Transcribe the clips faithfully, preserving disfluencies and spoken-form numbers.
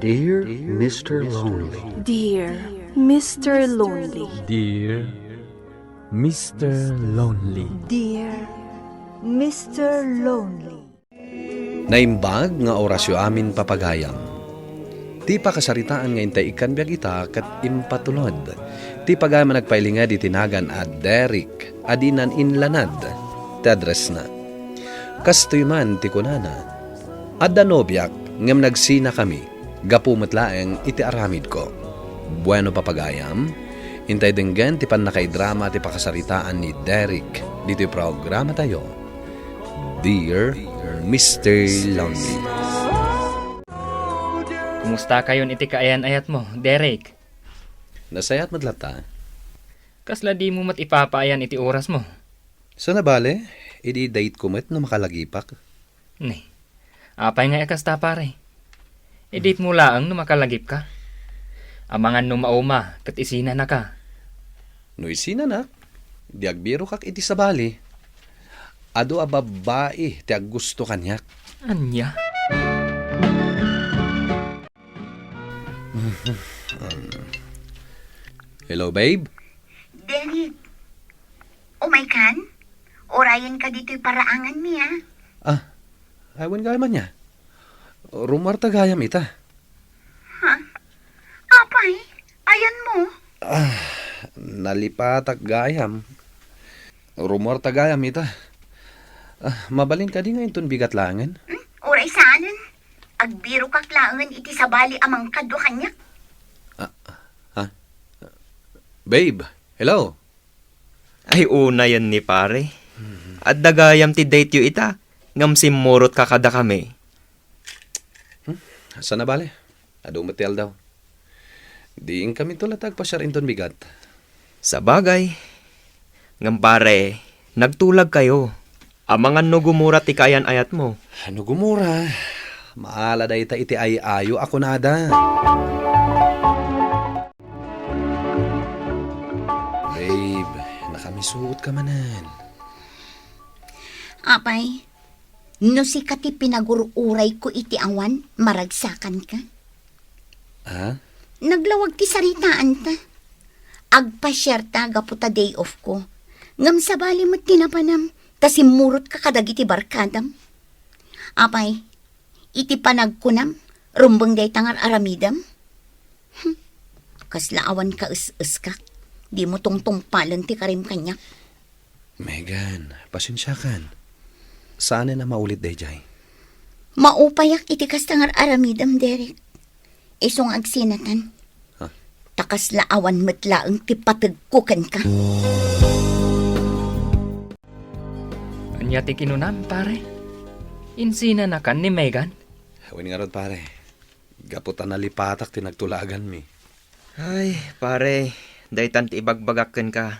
Dear Mister Lonely. Dear Mister Lonely. Dear Mister Lonely. Dear Mister Lonely. Naimbag nga orasyo amin, papagayam. Ti pakasaritaan nga intay ikkan biag ita ket impatulod. Ti pagayam a nagpailinged iti nagan a Derek a dinan inlanad ti addressna. Kastoy man ti kunana, "Adda nobiak ngem nagsinakami gapu met laeng iti aramidko." Bueno, papagayam, intay denggen ti pannakaidrama ti pakasaritaan ni Derek ditoy programatayo, Dear Mister Lonely. Kumustakayon iti kaayan-ayatmo, Derek? Nasayaat met latta. Kasla dimo met ipapaayan iti orasmo? Saan a bale, idi date ko met no makalagipak. Ni, apay nga kasta, pare? Iditmo laeng no makalagipka. Amangan no mauma ket isinanaka. No isinanak, di agbirokak iti sabali. Adu a babbai ti aggusto kaniak. Ania? Hello, babe? Derek, umay kan? Urayen ka ditoy paraangan mi, ah. Ah, awan gayam ania. Rumuarta gayam ita. Ha? Apay, ayanmo? Ah, nalipatak gayam. Rumuarta gayam ita. Ah, mabalin kadi nga inton bigat laengen? Hmm? Uray saanen. Agbirokak laengen iti sabali a mangkadua kaniak. Ah, ha? Babe, hello? Ay, unayen ni pare. Mhm. Adda gayam ti date yo ita, ngem simmurotka kadakami. Hmm? Saan a bale? Adu met ti aldaw. Diinkaminto latta agpasiar inton bigat. Sabagay. Ngem pare, nagtulagkayo. Amangan no gumura ti kaayan-ayatmo. No gumura, maala dayta iti ay-ayo a kunada. Babe, nakamisuotka manen. Apay, no sika ti pinagur-urayko iti awan, maragsakanka? Ha? Naglawag ti saritaanta. Agpasiarta gapu ta day off ko. Ngem sabali met ti napanam, ta simmurotka kadagiti barkadam. Apay, iti panagkunam, rumbeng dayta nga ar-aramidem? Hmm. Kasla awan ka es-eskak. Dimo tungtungpalen ti karim kaniak. Megan, pasensiakan. Saanen a maulit dayjay. Maupayak iti kasta nga ar-aramidem, Derek. Isu nga agsinatan. Ha? Ta kasla awan met laeng ti pategko kenka. Ania ti kinunam, pare? Insinanakan ni Megan? Wen ngarud, pare. Gapu ta nalipatak ti nagtulaganmi. Ay, pare, daytan ti ibagbagak kenka.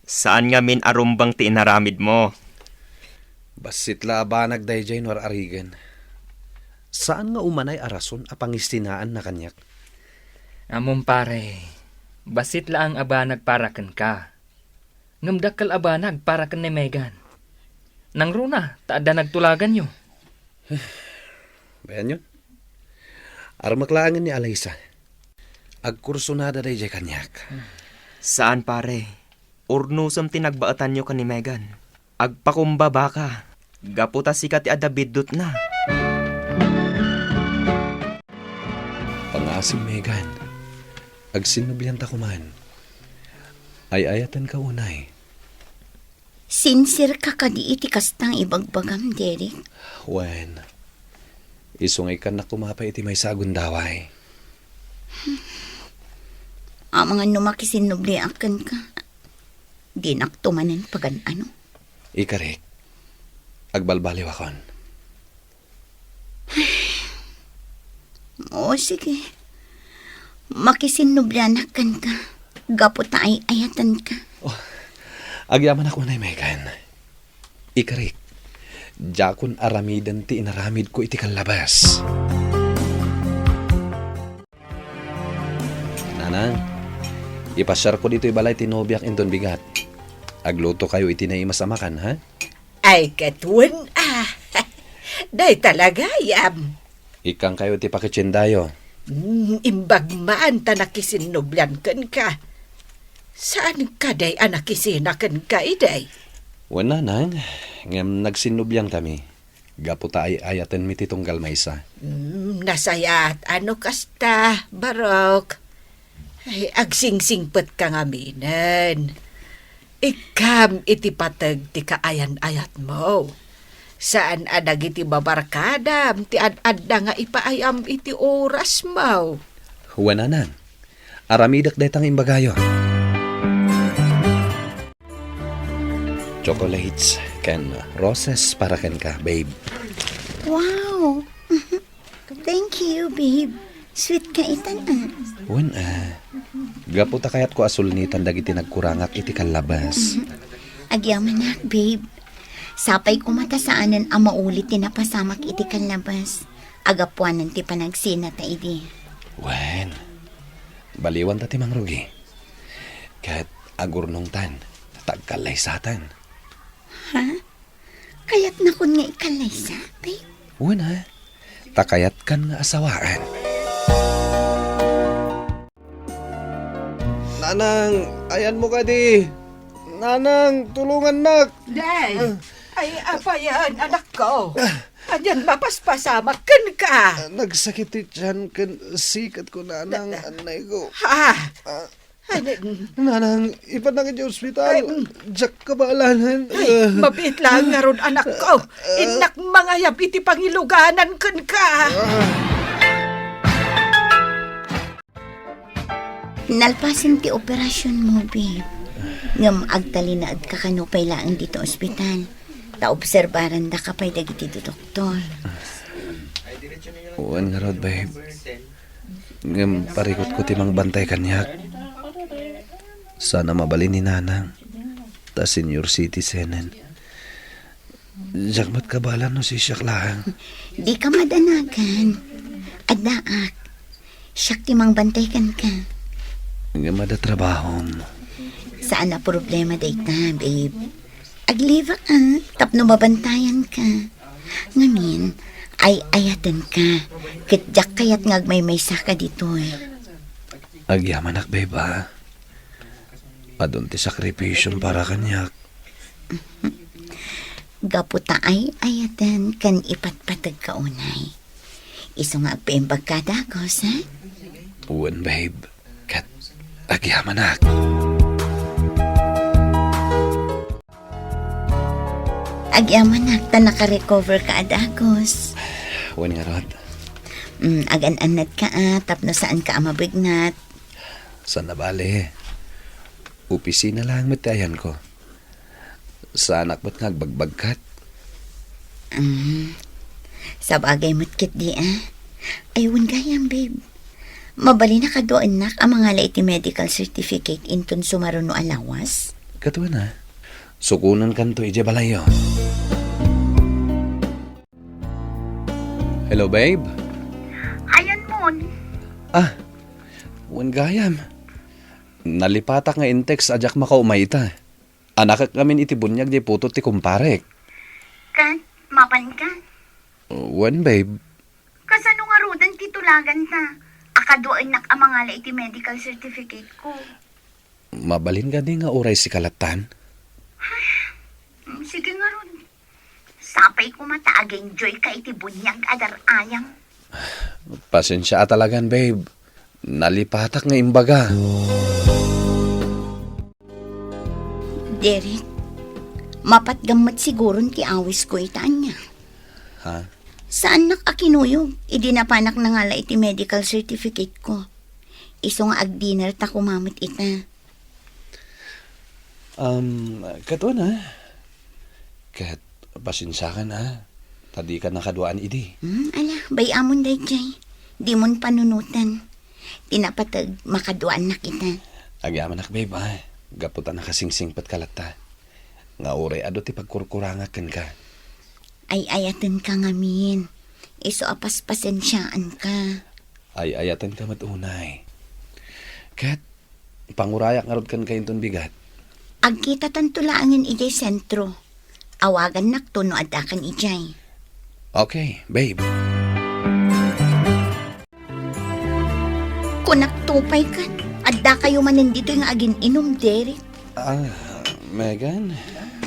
Saan ngamin a rumbeng ti inaramidmo. Bassit la a banag dayjay no ar-arigen. Saan nga umanay a rason a pangisinaanna kaniak. Ammom, pare, bassit laeng a banag para kenka. Ngem dakkel a banag para ken ni Megan. Nangruna ta adda nagtulaganyo. Bayanyon. Armek laengen ni Alaysa. Agkursunada dayjay kaniak. Saan, pare. Urnosem ti nagbaetanyo ken ni Megan. Agpakumbabaka. Gapu ta sika ti adda biddutna. Pangasim, Megan. Agsinnublianta koman. Ay-ayatenka unay. Sincere ka kadi iti kasta nga ibagbagam, Derek? Wen, isu nga ikkannak koma pay iti maysa a gundaway. Amangan no makisinnubliak kenka, dinakto manen pagan-ano. Ikarik, agbalbaliwakon. O, sige. Makisinnublianak kenka, gapu ta ay-ayatenka. Oh, agyamanak unay, Megan. Ikarik, diakon aramiden ti inaramidko iti kallabas. Nanang, ipasiarko ditoy balay ti nobiak inton bigat. Aglutokayo iti naimas a makan, ha? Ay, ket wen, ah. Dayta la gayam. Ikkankayo ti pakitiendayo. Mm, imbag man ta nakisinnublian kenka. Saan kadi a nakisina kenka idi? Wen, nanang, ngem nagsinnublian kami. Gapu ta ay-ayatenmi ti tunggal maysa. Mm, nasayaat a no kasta, Barok. Ay, agsingsingpet ka ngaminen. Ikkam iti pateg ti kaayan-ayatmo. Saan a dagiti babarkadam ti ad-adda nga ipaayam iti orasmo. Wen, nanang, aramidek dayta nga imbagayo. Chocolates ken roses para kenka, babe. Wow! Thank you, babe. Sweet ka itan, ah. Wen, ah. Gapu ta kayatko a sulnitan dagiti nagkurangak iti kallabas. Mhm. Agyamanak, babe. Sapay koma ta saanen a maulit ti napasamak iti kallabas. Agapuanan ti panagsina ta idi. Wen, baliwanta ti mangrugi. Ket agurnongtan, ta agkallaysatan. Ha? Kayatnakon nga ikallaysa, babe? Wen, ha? Ta kayatkan nga asawaen. Nanang, ayanmo kadi? Nanang, tulongannak! Day! Ah. Ay, apayan, anakko? Anian mapaspasamak kenka? Ah, nagsakit ti tian ken sikatko, nanang, Na-, na-, annayko. Ha? Ah. Ay, na-, Nanang, ipanak iti ospital. Ay, mm. Diak kabaalan. Ay, ah, mabiit laeng ngarud, anakko. Ah. Innak mangayab iti pangiluganan kenka. Ah. Nalpasen ti operasionmo, babe. Ngem agtalinaedka kano pay laeng ditoy ospital. Ta obserbarandaka pay dagiti doktor. Wen ngarud, babe. Ngem parikutko ti mangbantay kaniak. Saan a mabalin ni nanang. Ta senior citizenen. Diak met kabaalan no sisiak laeng. Dika madanagan. Addaak. Siak ti mangbantay kenka. Ngem adda trabahom. Saan a problema dayta, babe. Aglibak, ah, tapno mabantayanka. Ngamin, ay-ayatenka. Ket diak kayat nga agmaymaysaka ditoy. Agyamanak, babe, ah. Adun ti sakripisiom para kaniak. Gapu ta ay-ayaten ken ipatpategka unay. Isu nga agpaimbagka a dagus, ha? Wen, babe. Ket agyamanak. Agyamanak ta nakarecoverka a dagus. Wen ngarud. Mm, agan-annadka a tapno saanka a mabignat. Saan a bale. Opisina laeng met ti ayanko. Saanak met nga agbagbagkat. Mm. Sabagay met ketdi, ah. Ay, wen gayam, babe. Mabalin a kaduaennak a mangala iti medical certificate inton sumaruno a lawas? Ket wen, ah. Sukonenkanto idiay balayyo. Hello, babe? Ayan, Mon. Ah, wen gayam. Nalipatak nga in-text a diak makaumay ita. Anakek ngamin iti buniag diay putot ti kumparek. Ket, mapanka? Wen, babe. Kasano ngaruden ti tulaganta? Akaduaennak a mangala iti medical certificate ko. Mabalin kadi nga uray sika lattan? Mm, sige ngarud. Sapay koma ta ag-enjoyka iti buniag a dar-ayam. Pasensia a talagan, babe. Nalipatak nga imbaga. Derek, mapatgam met siguron ti awisko ita, ania? Ha? Saannak a kinuyog idi napanak nangala iti medical certificate ko. Isu nga agdinerta koma met ita. Um, ket wen, ah. Ket pasensiakan, ah. Ta dika nakaduaan idi. Hmm, ala, bay-amon daydiay. Dimon panunoten. Ti napateg, makaduaannak ita. Agyamanak, babe, ah. Gapu ta nakasingsingpetka latta. Nga uray adu ti pagkurkurangak kenka. Ay-ayatenka ngamin. Isu a paspasensiaanka. Ay-ayatenka met unay. Ket, pangurayak ngarud kenka inton bigat. Agkitatanto laengen idiay sentro. Awagannakto no addakan idiay. Okay, babe. Upay ket, addakayo manen ditoy nga agin-inum, Derek. Ah, Megan?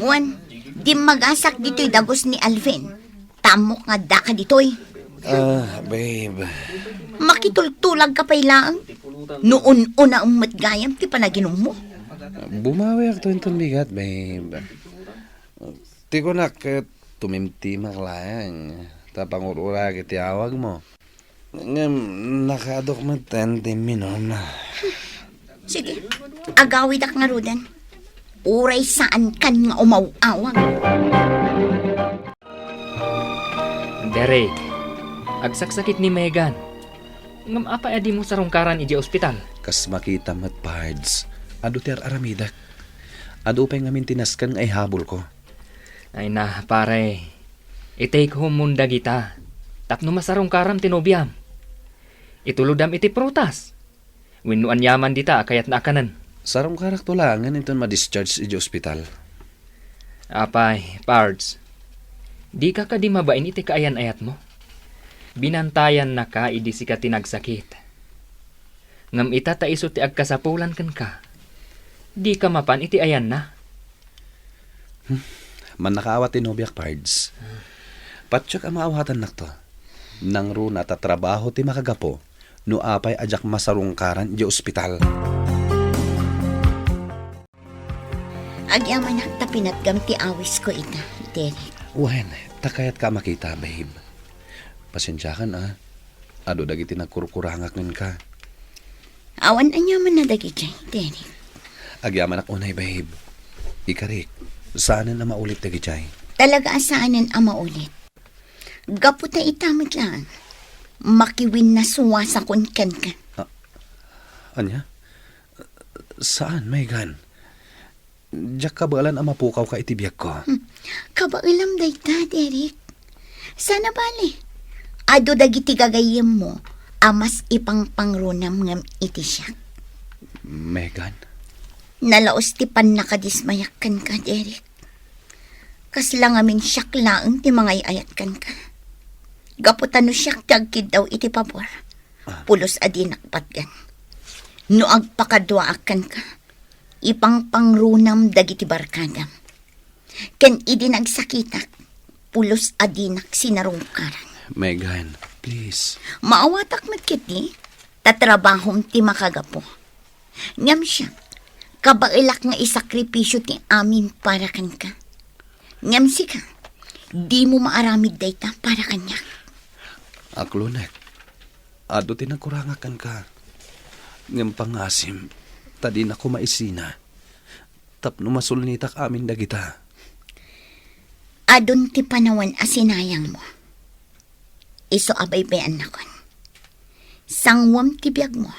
Wen, dimmagasak ditoy dagus ni Alvin. Tammok nga addaka ditoy. Ah, babe. Makitultulag ka pay laeng. No un-unaem met gayam ti panaginummo. Bumawiakto inton bigat, babe. Ti kunak ket tumimtimak laeng. Ta pangur-urayak iti awagmo. Ngem nakaadok metten ti imminum. Sige, agawidak ngaruden. Uray saankan nga umaw-awag. Derek, agsaksakit ni Megan. Ngem apay a dimo sarungkaran idiay ospital? Kas makita met, Pards, adu ti ar-aramidek. Adu pay ngamin ti nasken nga ihabulko. Ay na, pare. I-take home mon dagita. Tapno masarungkaram ti nobiam. Itulodam iti prutas. Wenno aniaman dita a kayatna a kanen. Sarungkarakto laengen inton ma-discharge idiay ospital. Apay, Pards. Dika kadi mabain iti kaayan-ayatmo? Binantayannaka idi sika ti nagsakit. Ngem ita ta isu ti agkasapulan kenka. Dika mapan iti ayanna. Hmm. Mannakaawat ti nobiak, Pards. Patiek a maawatannakto. Nangruna ta trabaho ti makagapu no apay a diak masarungkaran idiay ospital. Agyamanak ta pinatgam ti awisko ita, Derek. Wen, ta kayatka a makita, babe. Pasensiakan, a. Adu dagiti nagkurkurangak kenka. Awan aniamanna dagiti, Derek. Agyamanak unay, babe. Ikarik, saanen a maulit dagiti. Talaga a saanen a maulit. Gapu ta ita met laeng, makiwinnasuasakon kenka. Ah, ania? Saan, Megan. Diak kabaelan a mapukawka iti biagko. Hmm. Kabaelam dayta, Derek. Sana bale, adu dagiti gagayyemmo a mas ipangpangrunam ngem iti siak. Megan? Nalaus ti pannakadismayak kenka, Derek. Kasla ngamin siak laeng ti mangay-ayat kenka. Gapu ta no siak ti agkiddaw iti pabor, ah, pulos a dinak patgan. No agpakaduaak kenka, ipangpangrunam dagiti barkadam. Ken idi nagsakitak, pulos a dinak sinarungkaran. Megan, please. Maawatak met ketdi, ta trabahom ti makagapu. Ngem siak, kabaelak nga isakripisio ti amin para kenka. Ngem sika, dimo maaramid dayta para kaniak. Aklonek, adu ti nagkurangak kenka. Ngem pangasim, ta dinakon maisina. Tapno masulnitak amin dagita. Adun ti panawen a sinayangmo. Isu a baybayannakon. Sanguem ti biagmo,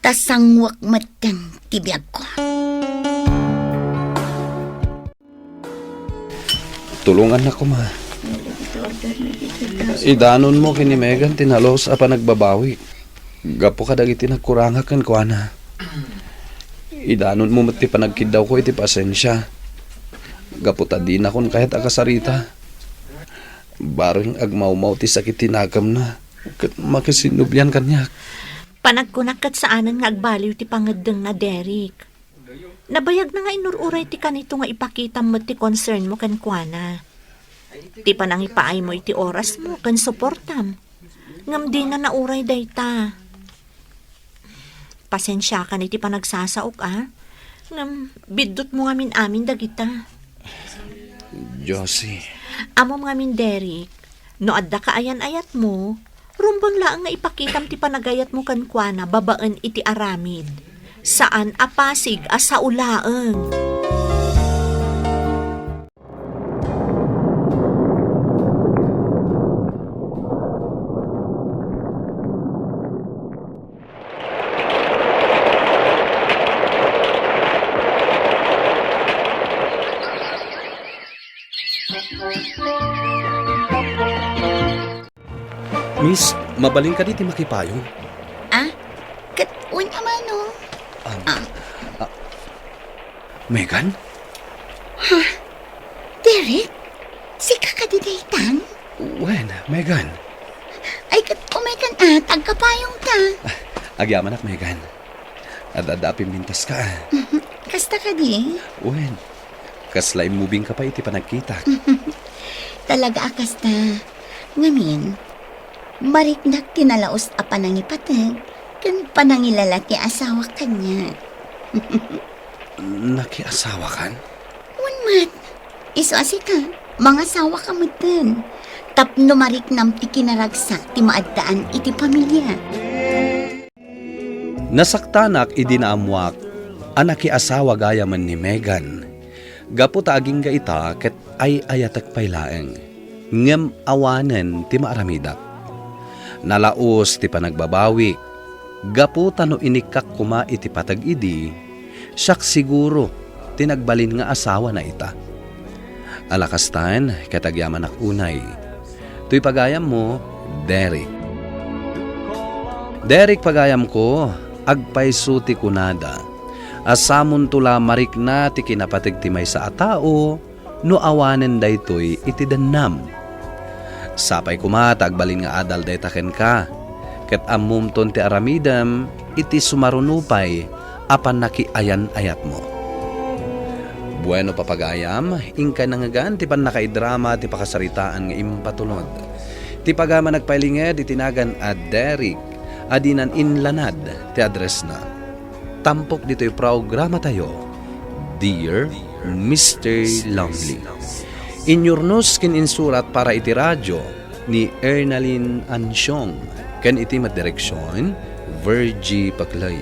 ta sanguek metten ti biagko. Tulongannak koma. Idanonmo ken ni Megan ti nalus a panagbabawik gapu kadagiti nagkurangak kenkuana. Idanonmo met ti panagkiddawko iti pasensia gapu ta dinakon kayat a kasarita. Bareng agmawmaw ti sakit ti nakemna ket makisinnublian kaniak. Panagkunak ket saanen nga agbaliw ti pangeddengna, Derek. Nabayagna nga inur-uray ti kanito nga ipakitam met ti concernmo kenkuana. Ti panangipaaymo iti orasmo ken suportam. Ngem dina nauray dayta. Pasensiakan iti panagsasaok, a. Ngem biddutmo ngamin amin dagita. Josie. Ammom ngamin, Derek, no adda kaayan-ayatmo, rumbeng laeng nga ipakitam ti panagayatmo kenkuana babaen iti aramid. Saan a pasig a sao laeng. Miss, mabalin kadi ti makipayong? Ah? Ket wen a mano? Um, Ah. ah, Megan? Ha? Derek? Sika kadi daytan? Wen, Megan. Ay, ket umaykan a, ta agkapayongta. Ah, Agyamanak, Megan. Adda-adda a pimmintaska. Kasta kadi? Wen, kasla immubingka pay iti panagkitak. Talaga a kasta. Ngamin, mariknak ti nalaus a panangipateg ken panangilala ti asawak kaniak. Nakiasawakan? Wen met, isu a sika, mangasawaka metten. Tapno mariknam ti kinaragsak ti maaddaan iti pamilia. Nasaktanak idi naammuak a nakiasawa gayamen ni Megan. Gapu ta agingga ita ket ay-ayatek pay laeng, ngem awanen ti maaramidak. Nalaus ti panagbabawik, gapu ta no inikkak koma iti pateg idi, siak siguro ti nagbalin nga asawana ita. Ala kastan, ket agyamanak unay. Toy pagayammo, Derek. Derek, pagayamko, agpayso ti kunada. Asamonto la marikna ti kinapateg ti maysa a tao, no awanen daytoy iti dennam. Sapay koma ta agbalin nga adal dayta kenka, ket ammomton ti aramidem iti sumaruno pay a pannakiayan-ayatmo. Bueno, papagayam, inkay nangngegan ti pannakaidrama ti pakasaritaan nga impatulod. Ti pagayam a nagpailinged iti nagan a Derek a dinan inlanad ti addressna. Tampok ditoy programatayo, Dear Mister Lonely. Inyurnos ken insurat para iti radio ni Ernalyn Ansiong ken iti met direksion, Virgie Paclay.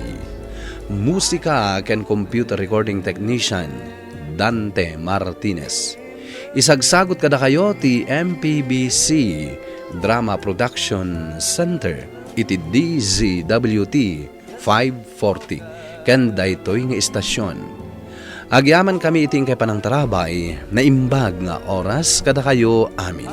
Musika ken computer recording technician, Dante Martinez. Isagsagot kadakayo ti M P B C Drama Production Center iti D Z W T five forty ken daytoy nga istasion. Agyamankami iti inkay panangtarabay, naimbag nga oras kadakayo amin.